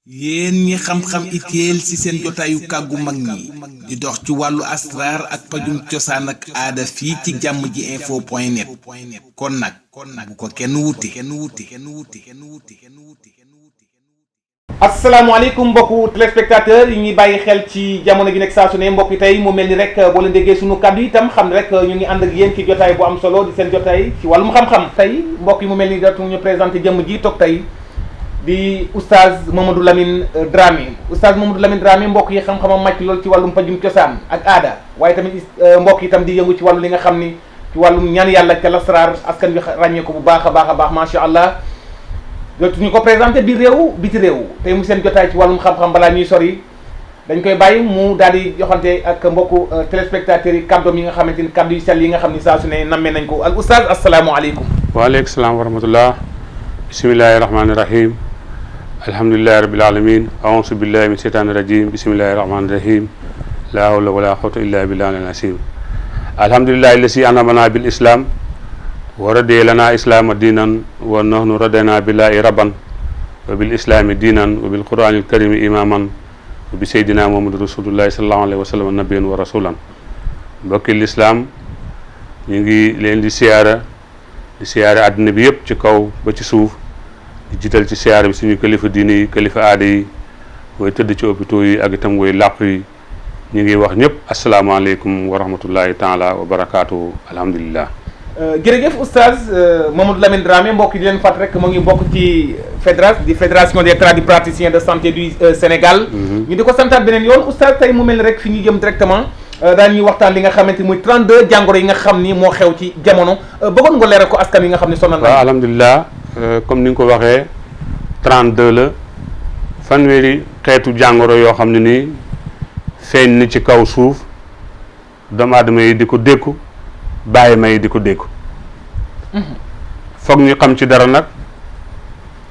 yéen ñi xam-xam itéel ci seen jotaayu kàggu mag ñi di dox ci wàllu asraar ak pajum cosaan ak aada fii ci jammjinfos.net kon nag bu ko kenn wuti. asalaamaaleykum mbokku téléspectateur yi ñuy bàyyi xel ci jamono gi nekk saa su ne mbokk yi tey mu mel ni rek boo leen déggee sunu kàddu itam xam ne rek ñu ngi ànd ak yéen ci jotaay bu am solo di seen jotaay ci wàllum xam-xam. tey mbokk yi mu mel ni dootu ñu présenté jëmm ji toog tey di oustaz Mamadou Lamine Dramé oustaz Mamadou Lamine Dramé mbokk yi xam-xamam màcc lool ci wàllum pajum cosaan ak aada waaye tamit mbokk yi itam di yëngu ci wàllu li nga xam ni ci wàllum ñaan yàlla ca lasraar askan bi ràññee ko bu baax a baax macha allah. dootu ñu ko présenté biir réew biti réew tey mu seen jotaay ci wàllum xam-xam balaa ñuy sori dañ koy bàyyi mu daal di joxante ak mbokku téléspectateurs yi kàddoom yi nga xamante ni kàddu yu sell yi nga xam ni saa su ne nammee nañ ko al oustaz asalaamaaleykum. waaleykum salaam wa rahmatullah bismillahi rahmaani rahim alhamdulillahi rabbil alamin aousu billahi min sheytaani rajim bismillahi rahmaani rahim la hawla wala quwwata illa billahi al asim alhamdulillahi lasi anamana bil islam wa radee lana islaama diinan wa nahnu radena billahi rabban wa bil islami diinan wa bil qur'anil karimi imaman wa bi seydina muhammadu rasulullahi sallallahu alayhi wa sallam nabiyan wa rasulan mbokki lislaam ñu ngi leen di siyaare àddina bi yëpp ci kaw ba ci suuf di jiital ci siyaare bi suñu kilifa diine yi kilifa aada yi way tëdd ci hôpitaux yi ak itam way làqu yi ñu ngi wax ñëpp asalaamaaleykum wa rahmatullahi taala wa barakaatu alhamdulillah. jërëjëf oustaz Mamadou Lamine Dramé mbokk yi di leen fàtt rek mu ngi bokk ci fédération des tradipraticiens de santé du Sénégal. ñu di ko santaat beneen yoon oustaz tey mu mel ni rek fi ñu jëm directement daan ñuy waxtaan li nga xamante muy 32 jàngoro yi nga xam ni moo xew ci jamono bëggoon nga leeral ko askan yi nga xam ni sonal na. waaw alhamdulilah comme ni nga ko waxee 32 la fanweeri xeetu jàngoro yoo xam ne nii feeñ ni ci kaw suuf doomu aadama yi di ko dékku. bàyyi may di ko dékku foog ñu xam ci dara nag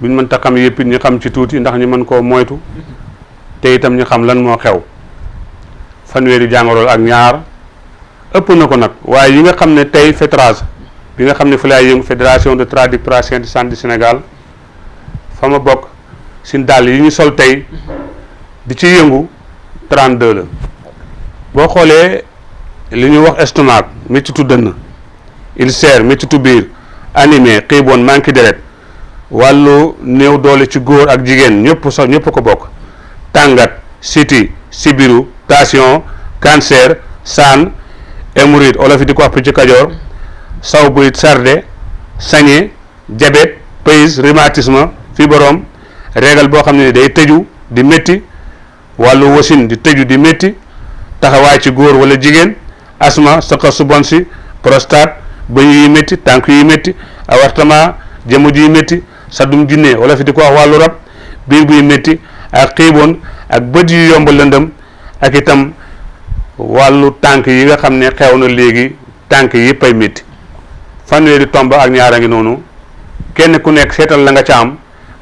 buñ mënta xam yëpp ñu xam ci tuuti ndax ñu mën koo moytu te itam ñu xam lan moo xew fanweeri jàngoro ak ñaar ëpp na ko nag waaye yi nga xam ne tey fétrage bi nga xam ne fa laay yëngu fédération de tradipraticiens de santé du Sénégal fa ma bokk sin dàll yi ñu sol tey di ci yëngu 32 la boo xoolee li ñuy wax estomac méttitu dënn ulcère méttitu biir anémie xiiboon manque deret wàllu néew doole ci góor ak jigéen ñëpp ko bokk tàngat siti sibiru tension cancer saan hémorroïde olof yi di ko wax ci Kajoor saw buy sarde sañe diabète pays rhumatisme fibrome régal boo xam ne day tëju di métti wàllu wasin di tëju di métti taxawaay ci góor wala jigéen asma saqar su bon si prostate bëñ yi métti tànk yi métti avortement jëmm ji métti saddum jinne wala fi di ko wax wàllu rab biir buy métti ak xiiboon ak bët yu yomb lëndëm ak itam wàllu tànk yi nga xam ne xew na léegi tànk yi yëpp ay métti fanweeri tomb ak ñaar a ngi noonu kenn ku nekk seetal la nga ca am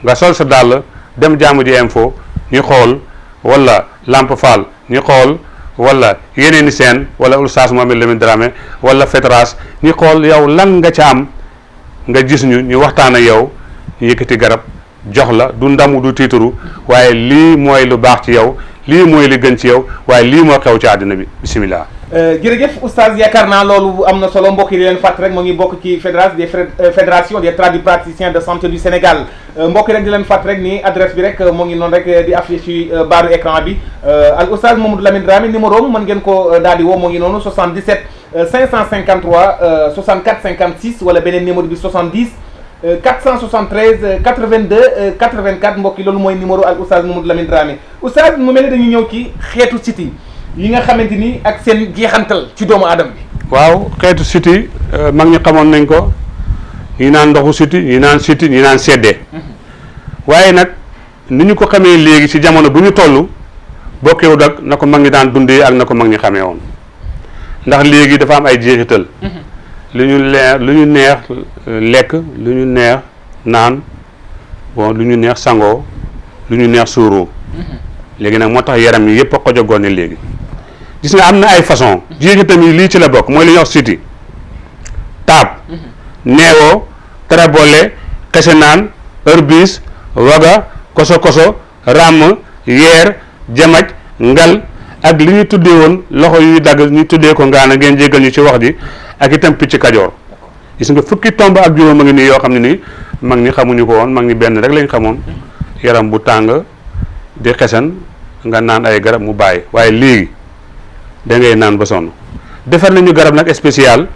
nga sol sa dàll dem Jammj ñu xool wala Lamp Fall ñu xool wala yeneen i seen wala oustaz Mamadou Lamine Dramé wala fédération ñu xool yow lan nga ca am nga gis ñu waxtaan ak yow ñu yëkkati garab jox la du ndamu du tiitaru waaye lii mooy lu baax ci yow lii mooy li gën ci yow waaye lii moo xew ci àddina bi bisimilah. jërëjëf oustaz yaakaar naa loolu am na solo mbokk yi di leen fàtt rek moo ngi bokk ci fédération des tradipraticiens de santé du Sénégal mbokk yi rek di leen fàtt rek ni adresse bi rek moo ngi noonu rek di affiché ci baaru écran bi al oustaz Mamadou Lamine Dramé numéro mën ngeen ko daal di woo moo ngi noonu 77 553 64 56 wala beneen numéro bi 70 473 82 84 mbokk yi loolu mooy numéro al oustaz Mamadou Lamine Dramé oustaz mu mel ni dañuy ñëw ci xeetu siti yi nga xamante ni ak seen jeexantal ci doomu aadama bi. waaw xeetu siti mag ñi xamoon nañ ko ñi naan ndoxu siti ñi naan siti ñi naan seddee waaye nag ni ñu ko xamee léegi ci jamono bu ñu toll bokkewut ak na ko mag ñi daan dundee ak na ko mag ñi xamee woon ndax léegi dafa am ay jeexital lu ñu neex lekk lu ñu neex naan bon lu ñu neex sangoo lu ñu neex suuroo léegi nag moo tax yaram yi yëpp a xojogoon léegi gis nga am na ay façon jeexitam yi lii ci la bokk mooy li ñuy wax siti taab neewoo trabole xese naan herbis waga koso ràmm yeer jamaj ngal ak li ñu tuddee woon loxo yuy dagg ñu tuddee ko ngaana ngeen jéggal ñu ci wax ji ak itam picc kajoor gis nga fukki tomb ak juróom a ngi nii yoo xam ne nii mag ñi xamuñu ko woon mag ñi benn rek lañ xamoon yaram bu tàng di xesan nga naan ay garab mu bàyyi waaye léegi da ngay naan ba sonn defar nañu garab nag spécial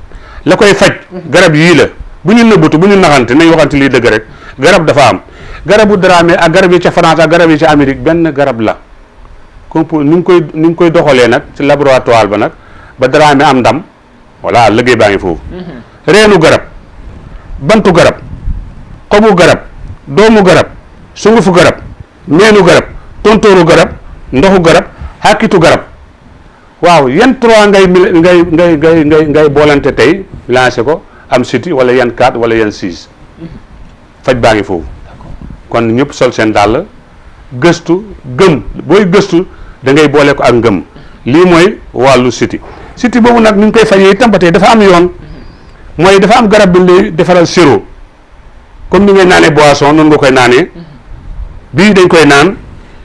la koy faj garab yii la bu ñu nëbbatu bu ñu naxante nañ waxante lii dëgg rek garab dafa am garabu Dramé ak garab yi ca France ak garab yi ca Amérique benn garab la compo ni ngi koy doxalee nag ci laboratoire ba nag ba Dramé am ndam voilà liggéey baa ngi foofu reenu garab bantu garab xobu garab doomu garab sungufu garab meenu garab tontooru garab ndoxu garab xàkkitu garab waaw yan 3 ngay boolante tey lancé ko am siti wala yan 4 wala yan 6 faj baa ngi foofu kon ñëpp sol seen dàll gëstu gëm booy gëstu da ngay boole ko ak ngëm lii mooy wàllu siti boobu nag ni ñu koy fajee itam ba tey dafa am yoon mooy dafa am garab bi lay defaral sirop comme ni ngay naanee boisson noonu nga koy naanee bii dañ koy naan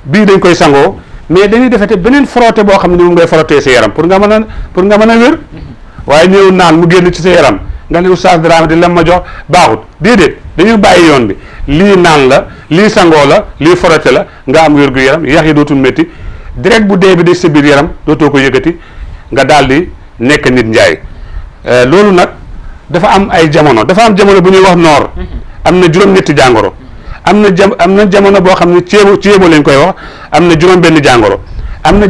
bii dañ koy sangoo mais dañuy defete beneen frotté boo xam ne moom ngay frottee sa yaram pour nga mën a wér waaye ñëw naan mu génn ci sa yaram nga ne oustaz Dramé di lam ma jox baaxut déedéet dañuy bàyyi yoon bi lii naan la lii sangoo la lii frotté la nga am wér gu yaram yax yi dootul métti direct bu dee bi de sa biir yaram dootoo ko yëkkati nga daal di nekk nit njaay loolu nag dafa am ay jamono dafa am jamono bu ñuy wax noor am na juróom-ñetti jàngoro am na jamono boo xam ne ceebo lañ koy wax am na juróom-benn jàngoro am na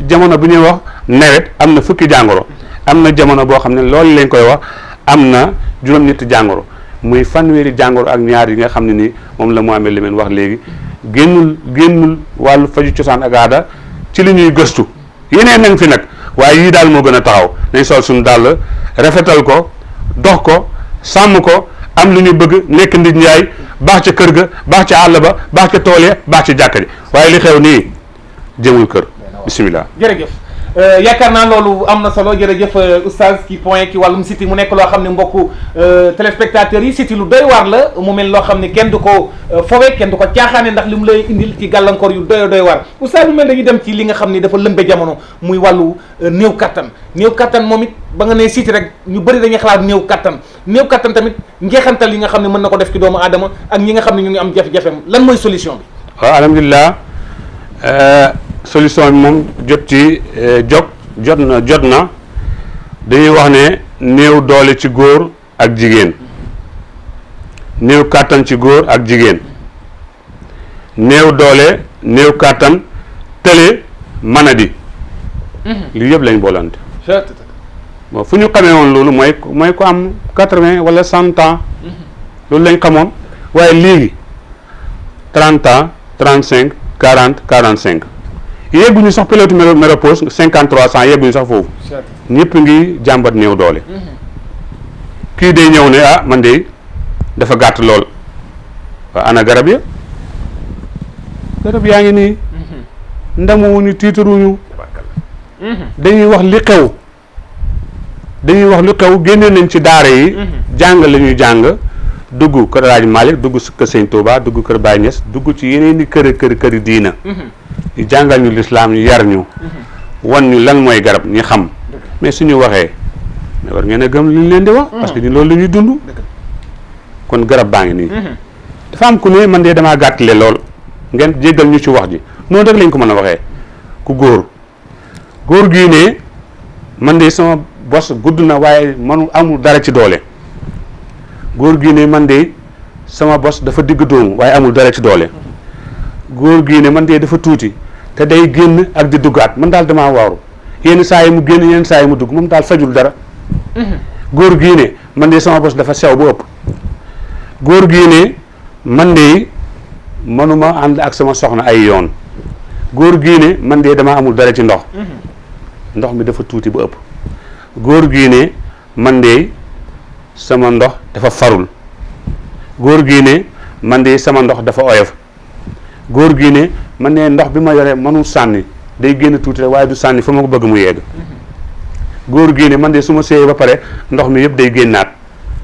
jamono bu ñuy wax nawet am na fukki jàngoro am na jamono boo xam ne loolu lañ koy wax am na juróom-ñetti jàngoro muy fanweeri jàngoro ak ñaar yi nga xam ne nii moom la Mohamed Lamine wax léegi génnul wàllu faju cosaan ak aada ci li ñuy gëstu yeneen nañ fi nag waaye yii daal moo gën a taxaw nañ sol suñu dàll rafetal ko dox ko sàmm ko am lu ñu bëgg nekk nit njaay baax ca kër ga baax ca àll ba baax ca tool ya baax ca jàkka ji waaye li xew nii jëmul kër bisimilah. jërëjëf yaakaar naa loolu am na solo jërëjëf oustaz ci point ci wàllum siti mu nekk loo xam ne mbokku téléspectateurs yi siti lu doy waar la mu mel loo xam ne kenn du ko fowe kenn du ko caaxaane ndax li mu lay indil ci gàllankoor yu doy waar oustaz lu mel dañuy dem ci li nga xam ne dafa lëmbe jamono muy wàllu néew kattan moom it ba nga nee siti rek ñu bëri dañuy xalaat néew kattan tamit njeexantal yi nga xam ne mën na ko def ci doomu aadama ak ñi nga xam ne ñu ngi am jafe-jafe lan mooy solution bi. waaw alhamdulilah solution bi moom jot na dañuy wax ne néew doole ci góor ak jigéen néew kàttan ci góor ak jigéen néew doole néew kàttan tële manadi lii yëpp lañ boolante bon fu ñu xamee woon loolu mooy ko am 80 wala 100 ans loolu lañ xamoon waaye léegi 30 ans 35 40 45 yegguñu sax période ménopause 53 ans yegguñu sax foofu ñëpp ngi jàmbat néew doole kii day ñëw ne ah man de dafa gàtt lool waaw ana garab yaa ngi nii ndamuwuñu tiitaruñu dañuy wax li xew génne nañ ci daara yi jàng la ñuy jàng dugg kër Raaj Malick dugg kër Sëñ Touba dugg kër Baye Niass dugg ci yeneen i këri diina ñu jàngal ñu lislaam ñu yar ñu wan ñu lan mooy garab ñi xam mais suñu waxee mais war ngeen a gëm li ñu leen di wax parce que ñu loolu la ñuy dund kon garab baa ngi nii dafa am ku ne man de damaa gàttale lool ngeen jéggal ñu ci wax ji noonu rek lañ ko mën a waxee ku góor gii ne man de sama bos gudd na waaye amul dara ci doole góor gii ne man de sama bos dafa digg dóomu waaye amul dara ci doole góor gii ne man de dafa tuuti te day génn ak di duggaat man daal damaa waaru yenn saa yi mu génn yenn saa yi mu dugg moom daal fajul dara góor gii ne man de sama bos dafa sew bu ëpp góor gii ne man de mënuma ànd ak sama soxna ay yoon góor gii ne man de damaa amul dara ci ndox mi dafa tuuti bu ëpp góor gii ne man de sama ndox dafa farul góor gii ne man de sama ndox dafa oyof góor gii ne man ne ndox bi ma yore mënul sànni day génn tuuti rek waaye du sànni fa ma ko bëgg mu yegg góor gii ne man de su ma séyee ba pare ndox mi yëpp day génnaat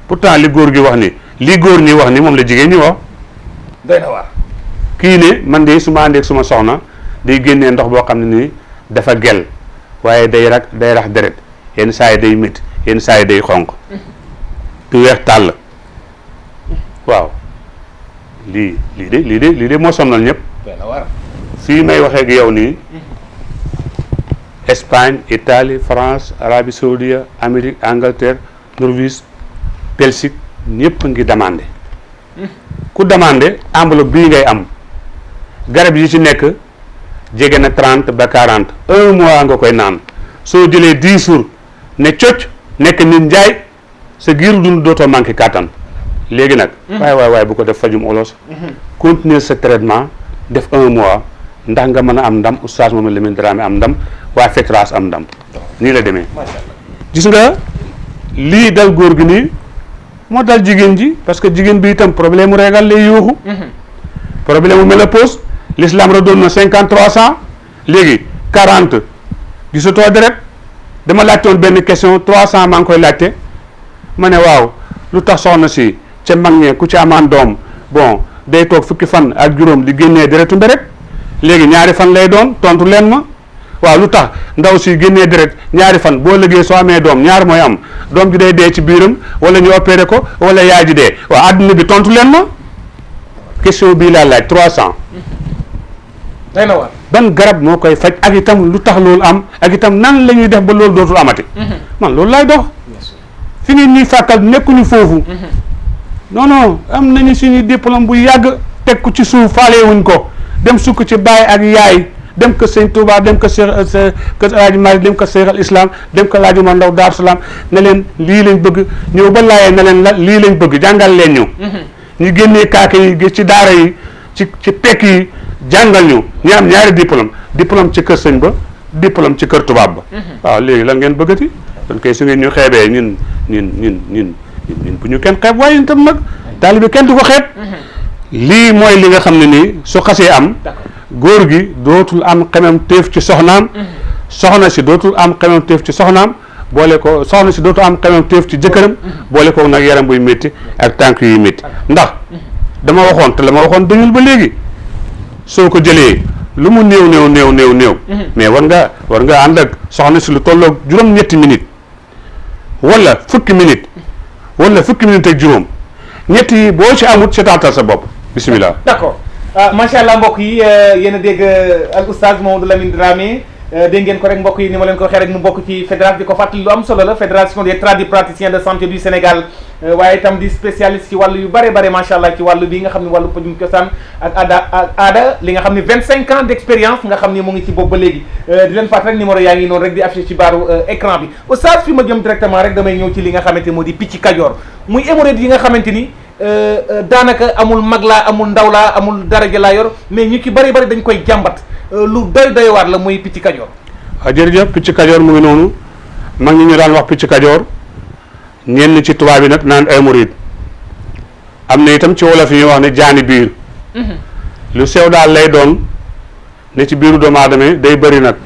pourtant li góor gi wax ni li góor ñi wax ni moom la jigéen ñi wax doy na waar kii ne man de su ma àndeeg suma soxna day génnee ndox boo xam ne nii dafa gel waaye day rax deret yenn saa yi day métti yenn saa yi day xonq du weex tàll waaw lii de moo sonal ñëpp fii may waxee ak yow nii Espagne Italie France Arabie Saoudite Amérique Angleterre Norvège Belgique ñëpp ngi demandé ku demandé enveloppe bii ngay am garab yi ci nekk jege na 30 ba 40 un mois nga koy naan soo jëlee 10 jours ne cocc nekk nit njaay sa giiru dund dootoo manqué kàttan léegi nag waay bu ko def fajum olos continuer sa traitement def un mois ndax nga mën a am ndam oustaz Mohamed Lamine Dramé am ndam waa Fetras am ndam nii la demee gis nga lii dal góor gi nii moo dal jigéen ji parce que jigéen bi itam problème mu régal lay yuuxu problème mu ménopause l'islam ra doon na 5300 léegi 40 gisatoo deret dama laajtoon benn question 300 maa ngi koy laajte ma ne waaw lu tax soxna si ca mag ñe ku ci amaan doom bon day toog fukki fan ak juróom di génnee deretu nderet léegi ñaari fan lay doon tontu leen ma waaw lu tax ndaw si génnee deret ñaari fan boo liggéey soo amee doom ñaar mooy am doom ji day dee ci biiram wala ñu opéré ko wala yaay ji dee waaw adduna bi tontu leen ma question bii laa laaj 300 day na waar ban garab moo koy faj ak itam lu tax loolu am ak itam nan la ñuy def ba loolu dootul amati man loolu laay dox fi ngeen ñuy fàkkal nekkuñu foofu non am nañu suñu diplôme bu yàgg teg ko ci suuf faalewuñ ko dem sukk ci baay ak yaay dem ko sëñ Touba dem ko Cheikh kër Alaaji Maalik dem ko Cheikh al Islam dem ko Alaaji Umar Ndaw Daaru Salaam ne leen lii lañ bëgg ñëw ba laayee ne leen lii lañ bëgg jàngal leen ñu génnee kaaka yi ci daara yi ci tekk yi jàngal ñu am ñaari diplôme ci kër sëñ ba diplôme ci kër tubaab ba waaw léegi lan ngeen bëggati kon kay su ngeen ñu xeebee ñun bu ñu kenn xeeb waaye itam nag taalibe kenn du ko xeeb lii mooy li nga xam ne nii su xasee am góor gi dootul am xemem téef ci soxnaam soxna si dootul am xemem téef ci soxnaam boole ko soxna si dootul am xemem téef ci jëkkëram boole ko nag yaram buy métti ak tànk yuy métti ndax dama waxoon te la ma waxoon dañul ba léegi soo ko jëlee lu mu néew mais war nga ànd ak soxna si lu tolloog juróom-ñetti minutes wala fukki minutes ak juróom ñett yi boo ci amut setaatal sa bopp bismillah d'accord macha allah mbokk yi yéen a dégg al oustaz Mamadou Lamine Dramé dégg ngeen ko rek mbokk yi ni ma leen ko waxee rek mu bokk ci fédération di ko fàttali lu am solo la fédération des tradipraticiens de santé du Sénégal waaye itam di spécialiste ci wàllu yu bare macha allah ci wàllu bi nga xam ne wàllu pajum cosaan ak aada li nga xam ne 25 ans d' expérience nga xam ne mu ngi ci boobu ba léegi di leen fàttali rek numéro yaa ngi noonu rek di affiché ci baaru écran bi oustaz fi ma jëm directement rek damay ñëw ci li nga xamante moo di picc kajoor muy hémorroïde yi nga xamante ni daanaka amul mag laa amul ndaw laa amul daraja laa yor mais ñu ci bari dañ koy jàmbat lu doy waar la muy picc kajoor. waaw jërëjëf picc kajoor mu ngi noonu mag ñi ñu daan wax picc kajoor ñenn ci tubaab yi nag naan hémorroïde am na itam ci wolof yi ñuy wax ne jaani biir lu sew daal lay doon ne ci biiru doomu aadama day bëri nag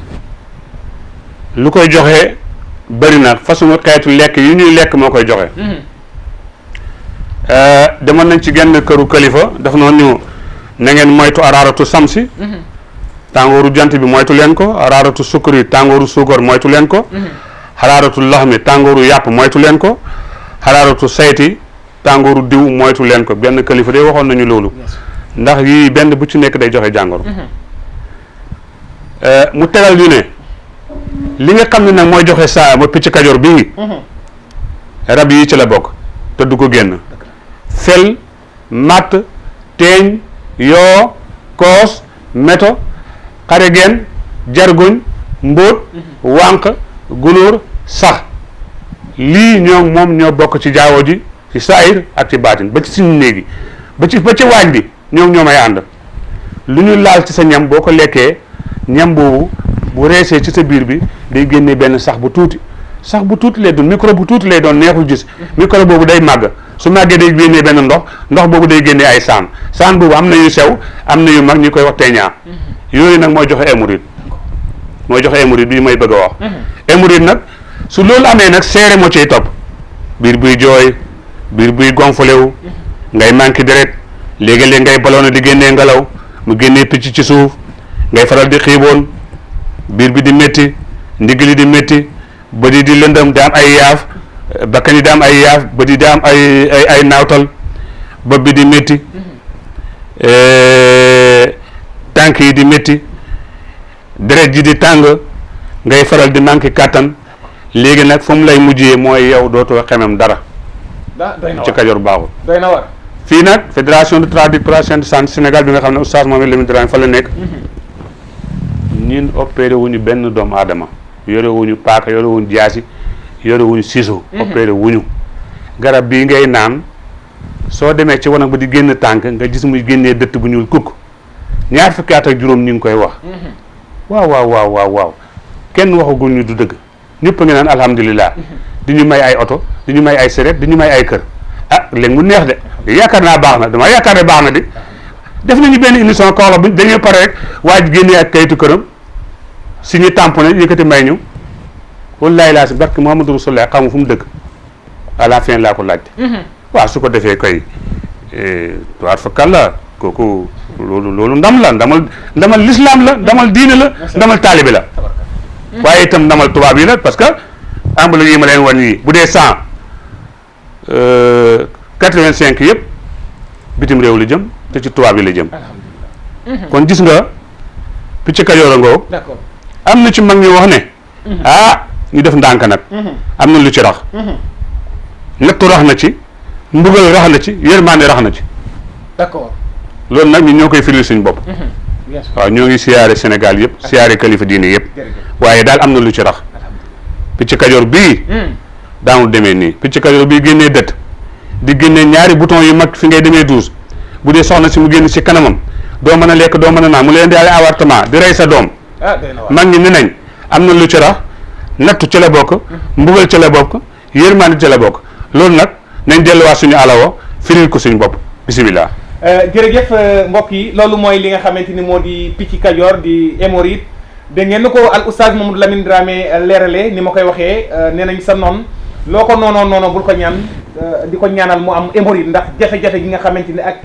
lu koy joxe bëri nag façon xeetu lekk yi ñuy lekk moo koy joxe. demoon nañ ci genn këru kalifa daf noonu ñu na ngeen moytu araaratu samsi tàngooru jant bi moytu leen ko araaratu sukkari tàngooru suukar moytu leen ko xaraaratu laxmi tàngooru yàpp moytu leen ko xaraaratu sayti tàngooru diw moytu leen ko benn kalifa de waxoon nañu loolu ndax yii benn bu ci nekk day joxe jàngoro mu tegal ñu ne li nga xam ne nag mooy joxe saa mooy picc kajoor bii rab yi ci la bokk te du ko génn fel matt teeñ yoo koos meto xaregeen jargoñ mbóot wànq gunóor sax lii moom ñoo bokk ci jaawo ji ci saayir ak ci baatin ba ci suñu néegi ba ci waañ bi ñoo may ànd lu ñu laal ci sa ñam boo ko lekkee ñam boobu bu reesee ci sa biir bi day génnee benn sax bu tuuti lay doon microbe bu tuuti lay doon neexul gis microbe boobu day màgg su màggee day génnee benn ndox boobu day génnee ay saan boobu am na yu sew am na yu mag ñu koy wax teeñaa yooyu nag mooy joxe hémorroïde bii may bëgg a wax hémorroïde nag su loolu amee nag seere moo ciy topp biir buy jooy biir buy gonflé wu ngay manqué deret léegi-léeg ngay baloona di génnee ngelaw mu génnee picc ci suuf ngay faral di xiiboon biir bi di métti ndigg li di métti bët yi di lëndëm di am ay yaaf bakkan yi di am ay yaaf bët yi di am ay naawtal bopp bi di métti tànk yi di métti deret ji di tàng ngay faral di manqué kàttan léegi nag fu mu lay mujjee mooy yow dootoo xemem dara ci Kajoor baaxul doy na war fii nag fédération de tradipration de santé Sénégal bi nga xam ne oustaz Mohamed Lamine Dramé fa la nekk ñun opéré wuñu benn doomu aadama yore wuñu paaka yore wuñu jaasi yore wuñu ciseau opéré wuñu garab bii ngay naan soo demee ci wanag ba di génn tànk nga gis muy génnee dëtt bu ñuul kukk ñaar fukki at ak juróom ñu ngi koy wax waaw kenn waxagul ñu du dëgg ñëpp a ngi naan alhamdulilah di ñu may ay oto di ñu may ay seret di ñu may ay kër ah léegi mu neex de yaakaar naa baax na dama yaakaar ne baax na di def nañu benn émission Kaolack bi dañuy pare rek waa ji génnee ak kayitu këram si ñu tamponné yëkkati may ñu wallahi laa si barke Muhammadu Rasulullah xamu fu mu dëkk à la fin laa ko laajte waaw su ko defee koy tuwaat fa kàlla kooku loolu ndam la ndamal l'islam la ndamal diine la ndamal taalibi la waaye itam ndamal tubaab yi la parce que ambula yi ma leen wan yi bu dee 185 yëpp bitim réew la jëm te ci tubaab yi la jëm kon gis nga picc Kajoor a ngoo am na ci mag ñi wax ne ñu def ndànk nag am na lu ci rax nattu rax na ci mbugal rax na ci yërmande rax na ci d'accord loolu nag ñun ñoo koy firil suñu bopp waaw ñoo ngi siyaare Sénégal yëpp siyaare kalifa diine yëpp waaye daal am na lu ci rax picc Kajoor bii daanul demee nii picc Kajoor bii génnee dët di génnee ñaari bouton yu mag fi ngay demee douze bu dee soxna si mu génn si kanamam doo mën a lekk doo mën a naan mu leen di ay avortement di rey sa doom mag ñi ne nañ am na lu ci rax nattu ci la bokk mbugal ci la bokk yërmande ci la bokk loolu nag nañ delluwaat suñu alawo firil ko suñu bopp bisimilah. jërëjëf mbokk yi loolu mooy li nga xamante ni moo di picc Kajoor di hémorroïde dégg ngeen ni ko al oustaz Mamadou Lamine Dramé leerale ni ma koy waxee nee nañ sa noon loo ko noono bul ko ñaan di ko ñaanal mu am hémorroïde ndax jafe-jafe gi nga xamante ni ak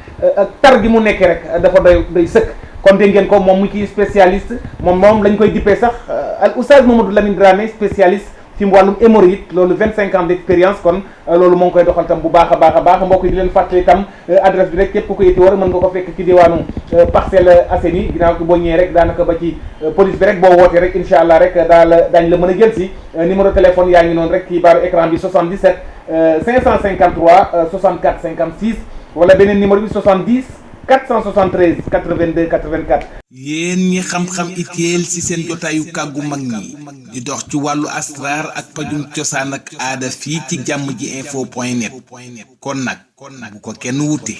tar gi mu nekkee rek dafa doy sëkk kon dégg ngeen ko moom mu ci spécialiste moom lañ koy dippee sax al oustaz Mamadou Lamine Dramé spécialiste ci wàllum hémorroïde loolu 25 ans d'expérience kon loolu moo ngi koy doxal tam bu baax a baax mbokk yi di leen fàttali tam adresse bi rek képp ku ko itti war mën nga ko fekk ci diwaanu Parcelles Assainies ginnaaw ki boo ñëwee rek daanaka ba ci police bi rek boo wootee rek incha allah rek daañ la mën a jël si numéro téléphone yaa ngi noonu rek ci baaru écran bi 77 553 64 56 wala beneen numéro bi 70 473 82 84. yéen ñi xam-xam itteel ci seen jotaayu kàggu mag ñi di dox ci wàllu asraar ak pajum cosaan ak aada fii ci jammjinfos.net kon nag bu ko kenn wuti.